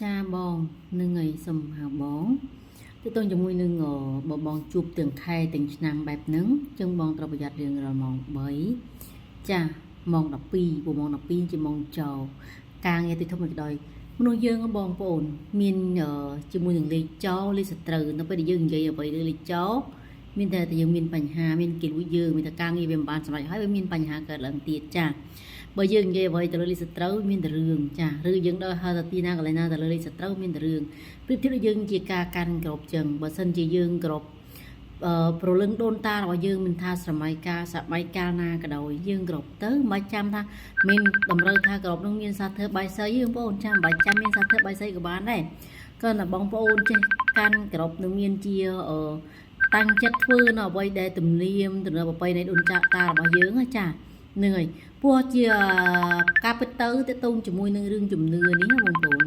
ចាបងនឹងហើយសុំហៅបងទៅតងជាមួយនឹងបើបងជួបទាំងខែទាំងឆ្នាំបែបហ្នឹងចឹងបងត្រូវប្រយ័ត្នរៀងរាល់ម៉ោង3ចាម៉ោង12ព្រោះម៉ោង12ជាម៉ោងចោលការងារទីធំមួយក៏ដោយមនុស្សយើងបងប្អូនមានជាមួយនឹងលេខចោលលេខសត្រូវនៅពេលដែលយើងនិយាយអ្វីលើលេខចោលមានតែតែយើងមានបញ្ហាមានគេលួចយើងមានតែការងារវាមិនបានសម្រេចហើយវាមានបញ្ហាកើតឡើងទៀតចាបើយើងនិយាយអ្វីទៅលើលេខសត្រូវមានតែរឿងចាឬយើងដើរហៅទៅទីណាកន្លែងណាទៅលើលេខសត្រូវមានតែរឿងប្រៀបធៀបដូចយើងជាការកាន់ក្របចឹងបើសិនជាយើងក្របអឺប្រលឹងដូនតារបស់យើងមិនថាសម័យកាលសម័យកាលណាក៏ដោយយើងក្របទៅមិនចាំថាមានតម្រូវថាក្របនឹងមានសាធ្វើបាយសីយើងបងប្អូនចាំមិនបាច់ចាំមានសាធ្វើបាយសីក៏បានដែរគ្រាន់តែបងប្អូនចេះកាន់ក្របនឹងមានជាអឺតាំងចិត្តធ្វើនៅអ្វីដែលទំនៀមទំនៀមប្រពៃណីដូនចាតារបស់យើងណាចាហ្នឹងហើយព្រោះជាការពិតទៅតកតងជាមួយនឹងរឿងជំនឿនេះណាបងប្អូន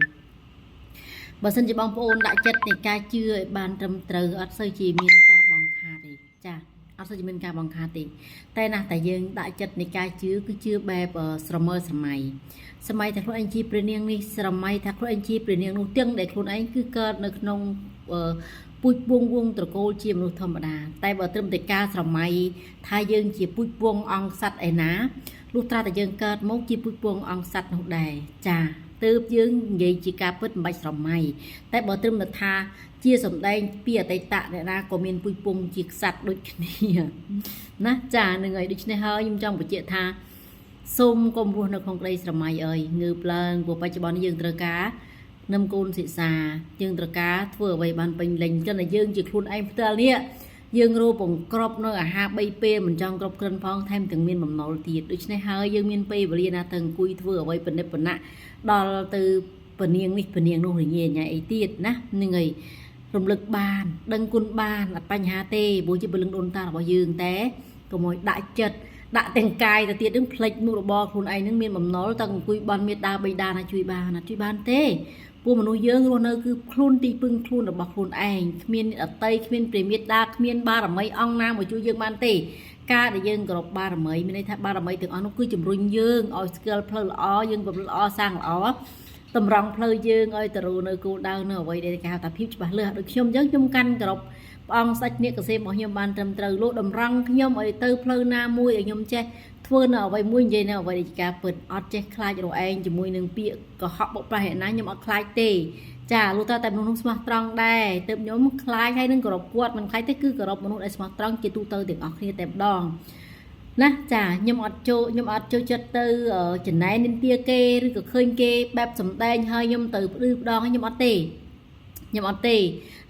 បើសិនជាបងប្អូនដាក់ចិត្តនៃការជឿឲ្យបានត្រឹមត្រូវអត់សូវជាមានការបងខាតទេចាអត់សូវជាមានការបងខាតទេតែណាស់តែយើងដាក់ចិត្តនៃការជឿគឺជឿបែបស្រមើស្រមៃសម័យថាខ្លួនឯងជាព្រះនាងនេះស្រមៃថាខ្លួនឯងជាព្រះនាងនោះទាំងដែលខ្លួនឯងគឺកើតនៅក្នុងពូជពងវងត្រកូលជាមនុស្សធម្មតាតែបើត្រឹមតែការស្រមៃថាយើងជាពូជពងអង្គសត្វឯណាលុះត្រាតែយើងកើតមកជាពូជពងអង្គសត្វនោះដែរចាទើបយើងនិយាយជាការពិតមិនបាច់ស្រមៃតែបើត្រឹមតែថាជាសម្ដែងពីអតីតអ្នកណាក៏មានពូជពងជាក្សត្រដូចគ្នាណាចានឹងហើយដូច្នេះហើយខ្ញុំចង់បញ្ជាក់ថាសូមកុំរស់នៅក្នុងក្តីស្រមៃអើយងើបឡើងព្រោះបច្ចុប្បន្ននេះយើងត្រូវការនឹមកូនសិក្សាយើងត្រូវការធ្វើអ្វីបានពេញលេញចឹងតែយើងជាខ្លួនឯងផ្ទាល់នេះយើងរោបង្ក្របនៅអាហារ3ពេលមិនចង់គ្រប់គ្រាន់ផងថែមទាំងមានបំណុលទៀតដូច្នេះហើយយើងមានពេលវេលាណាទៅអង្គុយធ្វើអ្វីពិនិត្យពិណៈដល់ទៅពនាងនេះពនាងនោះរញ៉េញ៉ៃអីទៀតណាហ្នឹងហើយរំលឹកបានដឹងគុណបានអត់បញ្ហាទេព្រោះជាពលឹងដូនតារបស់យើងតែកុំឲ្យដាក់ចិត្តដាក់ទាំងកាយទៅទៀតនឹងផ្លិចមុខរបរខ្លួនឯងនឹងមានបំណុលតើអង្គុយបន់មេដាបៃតាណាជួយបានណាជួយបានទេពួកមនុស្សយើងរស់នៅគឺខ្លួនទីពឹងខ្លួនរបស់ខ្លួនឯងគ្មានអតីគ្មានព្រះមេត្តាគ្មានបារមីអង្គណាមកជួយយើងបានទេការដែលយើងគោរពបារមីមានន័យថាបារមីទាំងអស់នោះគឺជំរុញយើងឲ្យស្គាល់ផ្លូវល្អយើងប្រព្រឹត្តល្អសាងល្អតម្រង់ផ្លូវយើងឲ្យទៅរនៅគោលដៅនៅអ្វីដែលគេហៅថាភាពច្បាស់លាស់ដូចខ្ញុំអញ្ចឹងខ្ញុំកាន់គោរពព្រះអង្គស្ដេចនាគកសេមរបស់ខ្ញុំបានត្រឹមត្រូវលោកតម្រង់ខ្ញុំឲ្យទៅផ្លូវណាមួយឲ្យខ្ញុំចេះធ្វើនៅអ្វីមួយនិយាយនៅអ្វីដែលជាការពិតអត់ចេះខ្លាចរឯងជាមួយនឹងពាក្យកុហកបុកប្រាស់ឯណាខ្ញុំអត់ខ្លាចទេចាលុះតើតែមនុស្សនោះស្មោះត្រង់ដែរទើបខ្ញុំខ្លាចហើយនឹងគោរពគាត់មិនខ្លាចទេគឺគោរពមនុស្សដែលស្មោះត្រង់ជាទូទៅទាំងអស់គ្នាតែម្ដងណាចាខ្ញុំអត់ចូលខ្ញុំអត់ចូលចិត្តទៅចំណែននិន្ទាគេឬក៏ឃើញគេបែបសំដែងហើយខ្ញុំទៅផ្ដឺផ្ដងខ្ញុំអត់ទេខ្ញុំអត់ទេ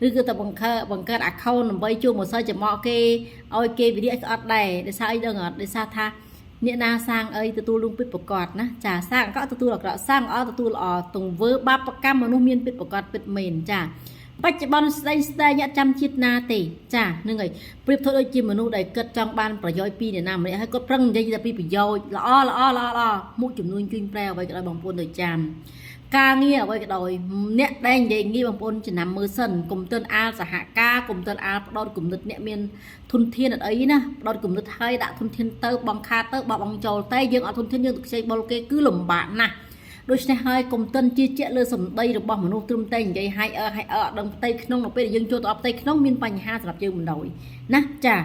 ឬក៏ទៅបង្កើតបង្កើត account ដើម្បីជួមកសើចំមកគេឲ្យគេវិរិយក៏អត់ដែរដោយសារអីដឹងអត់ដោយសារថាអ្នកណាសាងអីទទួលលងពិតប្រកបណាចាសាងក៏ទទួលអាក្រក់សាងអត់ទទួលល្អទង្វើបាបកម្មមនុស្សមានពិតប្រកបពិតមែនចាបច្ចុប្បន្នស្ដែងស្ដែងអត់ចាំជាតិណាទេចាហ្នឹងហើយប្រៀបធៀបដូចជាមនុស្សដែលគិតចង់បានប្រយោជន៍ពីអ្នកណាម្នាក់ហើយគាត់ប្រឹងនិយាយតែពីប្រយោជន៍ល្អល្អល្អល្អមុខចំនួនជួញប្រែអ្វីក៏ដោយបងប្អូនទៅចាំការងារអ្វីក៏ដោយអ្នកដែលនិយាយងារបងប្អូនចំណាំមើលសិនកុំទិនអាលសហការកុំទិនអាលផ្ដោតគំនិតអ្នកមានធនធានអត់អីណាផ្ដោតគំនិតហើយដាក់ធនធានទៅបងខាតទៅបោះបងចូលតែយើងអត់ធនធានយើងទៅខ្ចីបុលគេគឺលំបាកណាស់ដូច្នេះហើយកុំទិនជឿជាក់លើសម្ដីរបស់មនុស្សត្រឹមតែនិយាយហើយអើហើយអើអត់ដឹងផ្ទៃក្នុងនៅពេលដែលយើងចូលទៅអត់ផ្ទៃក្នុងមានបញ្ហាសម្រាប់យើងមិនដោយណាចា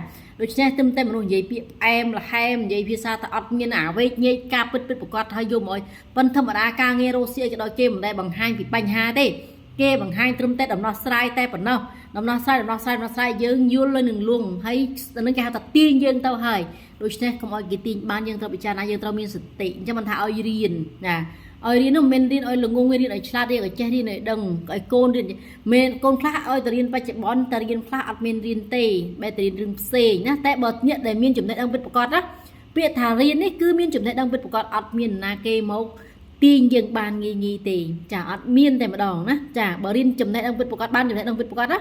ដូច្នេះត្រឹមតែមនុស្សនិយាយពាក្យផ្អែមល្ហែមនិយាយភាសាថាអត់មានអាវេកញែកការពិតពិតប្រកបហើយយកមកឲ្យប៉ុន្តែធម្មតាការងាររស់ស៊ីអីក៏ដោយគេមិនដែលបង្ហាញពីបញ្ហាទេគេបង្ហាញត្រឹមតែដំណោះស្រាយតែប៉ុណ្ណោះដំណោះស្រាយដំណោះស្រាយដំណោះស្រាយយើងយល់លើនឹងលួងហើយនឹងគេហៅថាទាញយើងទៅហើយដូច្នេះកុំឲ្យគេទាញបានយើងត្រូវពិចារណាយើងត្រូវមានសតិអញ្ចឹងមិនថាឲ្យរៀនណាឲ្យរៀននោះមិនមែនរៀនឲ្យល្ងងរៀនឲ្យឆ្លាតរៀនឲ្យចេះរៀនឲ្យដឹងឲ្យកូនរៀនមានកូនខ្លះឲ្យតែរៀនបច្ចុប្បន្នតែរៀនខ្លះអត់មានរៀនទេបែរតែរៀនរឿងផ្សេងណាតែបើអ្នកដែលមានចំណេះដឹងពិតប្រាកដណាពាក្យថារៀននេះគឺមានចំណេះដឹងពិតប្រាកដអត់មានណាគេមកទាញយើងបានងាយងាយទេចាអត់មានតែម្ដងណាចាបើរៀនចំណេះដឹងពិតប្រាកដបានចំណេះដឹងពិតប្រាកដណា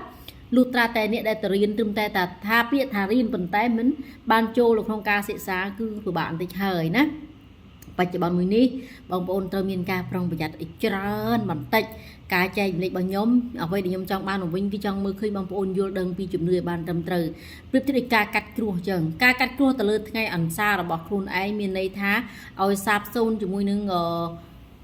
លុះត្រាតែអ្នកដែលទៅរៀនត្រឹមតែថាពាក្យថារៀនប៉ុន្តែមិនបានចូលនៅក្នុងការសិក្សាគឺពិបាកបន្តិចហើយណាបច្ចុប្បន្នមួយនេះបងប្អូនត្រូវមានការប្រុងប្រយ័ត្នឲ្យច្រើនបន្តិចការចែកម្លេចរបស់ខ្ញុំអ្វីដែលខ្ញុំចង់បានមកវិញគឺចង់មើលឃើញបងប្អូនយល់ដឹងពីជំនឿឲ្យបានត្រឹមត្រូវប្រៀបធៀបដូចការកាត់គ្រោះអញ្ចឹងការកាត់គ្រោះទៅលើថ្ងៃអន្សារបស់ខ្លួនឯងមានន័យថាឲ្យសាបសូន្យជាមួយនឹង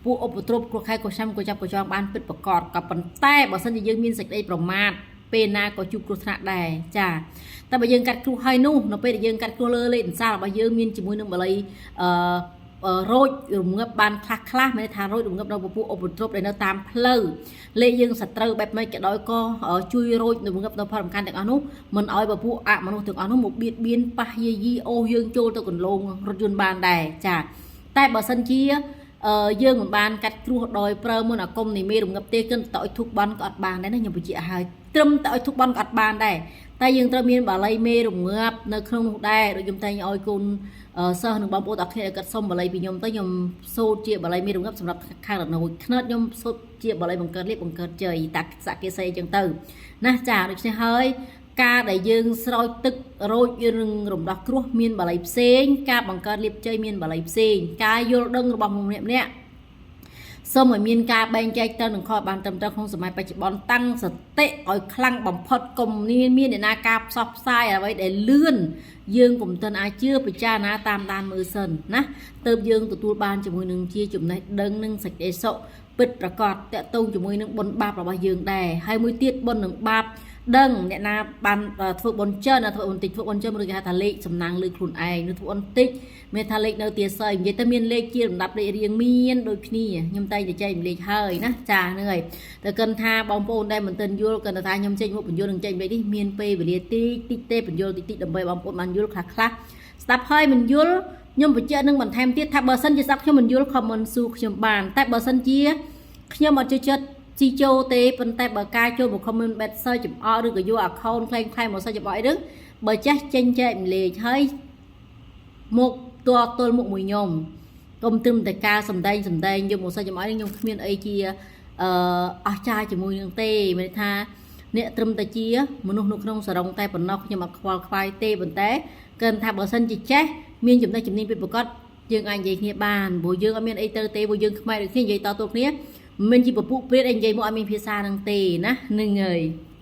ពួកឧបទ្រពគ្រោះខែកុសឆ្នាំក៏ចាប់ក៏ចងបានពិតប្រកបក៏ប៉ុន្តែបើសិនជាយើងមានសេចក្តីប្រមាទពេលណាក៏ជួបគ្រោះថ្នាក់ដែរចាតែបើយើងកាត់គ្រោះហើយនោះនៅពេលដែលយើងកាត់គ្រោះលើលេខអន្សារបស់យើងមានជាមួយនឹងបល័យអឺរោចរងឹបបានខ្លះខ្លះមានន័យថារោចរងឹបនៅពពួកឧបទ្រពដែលនៅតាមផ្លូវលេខយើងសត្រូវបែបម៉េចក៏ដោយក៏ជួយរោចរងឹបនៅផលរំខានទាំងអស់នោះមិនឲ្យពពួកអមនុស្សទាំងអស់នោះមកបៀតបៀនប៉ះយាយីអូសយើងចូលទៅកន្លងរថយន្តបានដែរចាតែបើសិនជាយើងមិនបានកាត់គ្រោះដោយប្រើមន្តអាគមនៃមេរងឹបទេគិនតឲ្យធុកបន់ក៏អត់បានដែរណាខ្ញុំបញ្ជាក់ឲ្យត្រឹមតែឲ្យធុកបន់ក៏អត់បានដែរតែយើងត្រូវមានបាលីមេរងាប់នៅក្នុងនោះដែរដូចខ្ញុំតែងឲ្យគុណសិស្សនិងបងប្អូនអរគ្នាគាត់សុំបាលីពីខ្ញុំទៅខ្ញុំសូត្រជាបាលីមេរងាប់សម្រាប់ខាងរណូចខ្នើតខ្ញុំសូត្រជាបាលីបង្កើតលៀបបង្កើតជ័យតាសកេសីអញ្ចឹងទៅណាចាដូច្នេះហើយការដែលយើងស្រោចទឹករោចនឹងរំដោះគ្រោះមានបាលីផ្សេងការបង្កើតលៀបជ័យមានបាលីផ្សេងការយល់ដឹងរបស់មនុស្សម្នាក់ៗសូមឲ្យមានការបែងចែកទៅនឹងខបានត្រឹមត្រូវក្នុងសម័យបច្ចុប្បន្នតាំងសតិឲ្យខ្លាំងបំផុតកុំមានមានអ្នកណាការផ្សព្វផ្សាយអ្វីដែលលឿនយើងកុំទាន់អាចជឿពិចារណាតាមដានមើលសិនណាទៅយើងទទួលបានជាមួយនឹងជាចំណេះដឹងនិងសេចក្តីសុខពិតប្រកបតកតងជាមួយនឹងបុណ្យបាបរបស់យើងដែរហើយមួយទៀតបុណ្យនិងបាបដឹងអ្នកណាបានធ្វើបុណ្យច្រើនធ្វើបុណ្យតិចធ្វើបុណ្យច្រើនឬគេហៅថាលេខសំណាងលើខ្លួនឯងឬធ្វើបុណ្យតិចមានថាលេខនៅទាស័យនិយាយទៅមានលេខជាលំដាប់លេខរៀងមានដូចគ្នាខ្ញុំតែងតែចែកម្លេចហើយណាចាហ្នឹងហើយតែកិនថាបងប្អូនដែលមិនទាន់យល់កិនថាខ្ញុំចេញមុខបញ្យល់នឹងចែកម្លេចនេះមានពេលវេលាតិចតិចទេបញ្យល់តិចតិចដើម្បីបងប្អូនបានយល់ខ្លះខ្លះស្ដាប់ហើយមិនយល់ខ្ញុំបញ្ជាក់នឹងបន្ថែមទៀតថាបើសិនជាស្ដាប់ខ្ញុំមិនយល់ comment សួរខ្ញុំបានតែបើសិនជាខ្ញុំអត់ជឿចិត្តជីចូលទេប៉ុន្តែបើការចូលមក comment បែបសើចំអកឬក៏យក account ខ្លែងខ្លែងមកសើចំអកអីហ្នឹងបើចេះចេញចែកម្លេចហើយមកតទល់មុខមួយខ្ញុំកុំត្រឹមតែការសំដែងសំដែងយកមកសើចំអកនេះខ្ញុំគ្មានអីជាអឺអស្ចារ្យជាមួយនឹងទេមានន័យថាអ្នកត្រឹមតែជាមនុស្សនៅក្នុងសរងតែប៉ុណ្ណោះខ្ញុំអត់ខ្វល់ខ្វាយទេប៉ុន្តែកិនថាបើសិនជាចេះមានចំណេះជំនាញពិតប្រាកដយើងអាចនិយាយគ្នាបានព្រោះយើងអត់មានអីទៅទេព្រោះយើងខ្មែរដូចគ្នានិយាយតទល់គ្នាមិនមែនជាពពុះព្រាតអីនិយាយមកអត់មានភាសានឹងទេណានឹងហើយ។